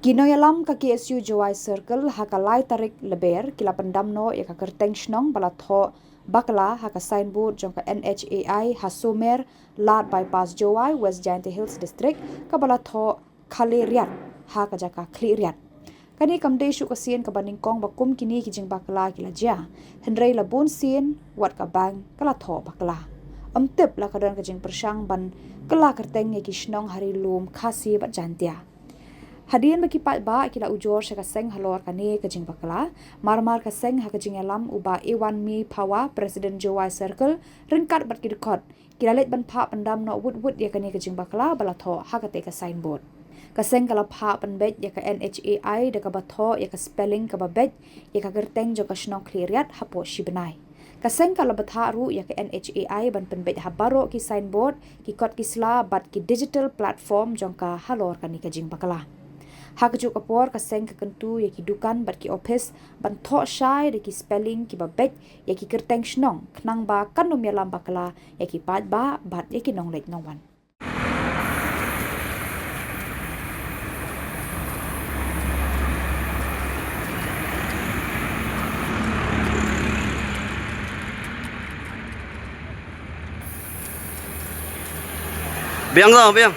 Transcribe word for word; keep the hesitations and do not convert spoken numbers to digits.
Ki nongïalam ka K S U Jowai Circle ha ka lai tarik Lber ki la pyndam noh ïa ka kyrteng shnong ba la thoh bakla ha ka signboard jong ka N H A I ha Somer, Lad Bypass, Jowai, West Jaintia Hills District, kaba la thoh Khale Riat ha ka jaka Khlieh Riat. Kane kam dei shuh ka sien kaba nyngkong ba kum kine ki jingbakla ki la jia, hynrei la bun sien wat ka bank ka la thoh bakla. Ym tip la ka don ka jingpyrshang ban kylla kyrteng ïa ki shnong ha Ri Lum, Khasi bad Jaintia. Hadien ba ki paidbah ki la ujor sha ka seng halor kane ka jingbakla, mar mar ka seng ha ka jingïalam u Bah Ewanmi Phawa, President Jowai Circle, ryngkat bad ki dkhot, ki la leit ban phah pyndam noh wut wut ïa kane ka jingbakla ba la thoh ha katei ka signboard. Ka seng ka la phah pynbeit ïa ka N H A I da kaba thoh ïa ka spelling kaba beit ïa ka kyrteng jong ka shnong Khlieh Riat hapoh shi bnai. Ka seng ka la bthah ruh ïa ka N H A I ban pynbeit ha baroh ki signboard, ki kot ki sla bad ki digital platform jong ka halor kane ka jingbakla. Ha kajuh ka por ka seng ka kyntu ïa ki dukan bad ki ophis ban thoh shai da ki spelling kiba beit ïa ki kyrteng shnong, khnang ba kan ym ïalam bakla ïa ki paidbah bad ïa ki nongleit nongwan. Biang, biang.